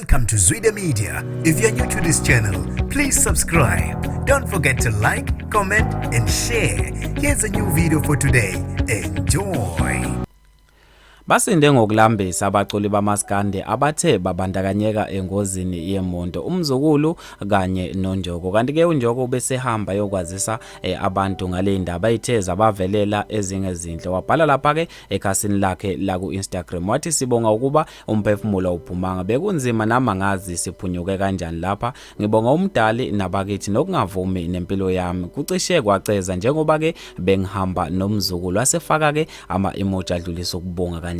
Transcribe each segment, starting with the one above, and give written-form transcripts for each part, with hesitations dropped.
Welcome to Zwida Media. If you're new to this channel, please subscribe. Don't forget to like, comment, and share. Here's a new video for today. Enjoy. Basinde ngokulambisa abaculi bamaskandi abathe babandakanyeka engozini yemonto uMzukulu kanye noNjoko. Kanti-ke uNjoko ubesehamba yokwazisa abantu ngale ndaba ethe zabavelela ezingezinhle. Wabhala lapha-ke ekhasini lakhe laku-Instagram wathi sibonga ukuba umphefumulo awuphumanga, bekunzima nami angazi siphunyuke kanjani lapha. Ngibonga umdali nabakithi nokungavumi nempilo yami kucishe kwaceza njengoba-ke bengihamba nomzukulu. Wasefaka-ke ama-emoji adlulisa ukubonga kanye-ke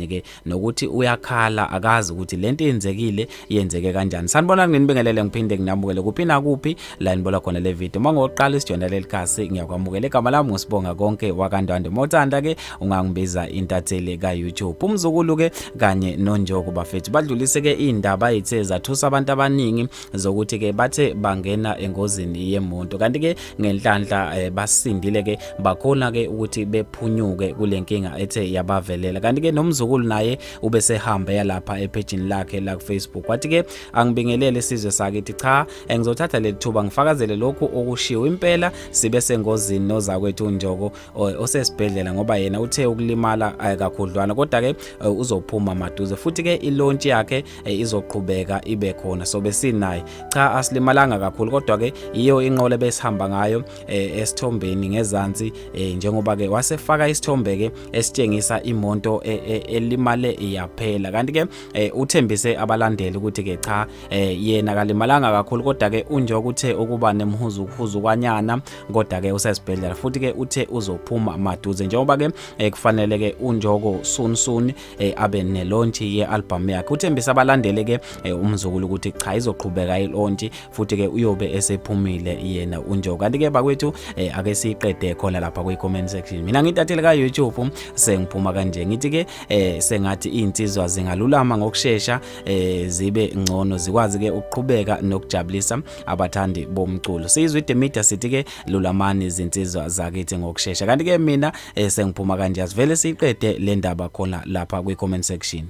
nokuthi uyakhala akazi ukuthi lento yenzekile yenzeke kanjani. Sanibonani, nginibingelele ngiphinde nginamukele kuphi nakuphi la nibola khona le video. Uma ngoqala isijoyina leli khasi ngiyakwamukela. Igama lami nguSibonga Konke wakaNdwandwe. Mawuthanda ke ungangibiza intatheli ka-YouTube. Umzukulu ke kanye noNjoko bafethu badlulise ke indaba ethe zathusa abantu abaningi zokuthi ke bathe bangena engozini yemonto, kanti ke ngenhlanhla basindile ke bakhona ke ukuthi bephunyuke kule nkinga ethe yabavelela. Kanti ke nomzukulu naye ubesehamba yalapha ephejini lakhe la ku-Facebook wathi ke angibingelele isizwe sakithi, cha ngizothatha leli thuba ngifakazele lokhu okushiwo, impela sibe sengozini nozakwethu uNjoko osesibhedlela ngoba yena uthe ukulimala kakhudlwana, kodwa ke uzophuma maduze futhi ke ilaunch yakhe izoqhubeka ibe khona, so besinaye. Cha asilimalanga kakhulu, kodwa ke iyo inqola besihamba ngayo esithombeni ngezansi, njengoba ke wasefaka isithombe ke esitshengisa imoto elimale yaphela. Kanti ke uthembise abalandeli ukuthi ke cha yena kalimalanga kakhulu, kodwa ke uNjoko uthe ukuba nemhuzukuhuzukwanyana, kodwa ke usesibhedlela futhi ke uthe uzophuma maduze, njengoba ke kufanele ke uNjoko soon soon abe ne-launch ye-album yakhe. Uthembisa abalandeli ke umzukulu ukuthi cha izoqhubeka i-launch futhi ke uyobe esephumile yena uNjoko. Kanti ke bakwethu ake siyiqede khona lapha kwi-comment section. Mina ngintatheli ka-YouTube sengiphuma kanje, ngithi ke sengathi iy'nsizwa zingalulama ngokushesha, zibe ngcono, zikwazi ke ukuqhubeka nokujabulisa abathandi bomculo. Siyizwe iDemedia sithi ke lulamani izinsizwa zakithi ngokushesha. Kanti ke mina sengiphuma kanje, asivele siyiqede le ndaba khona lapha kwi-comment section.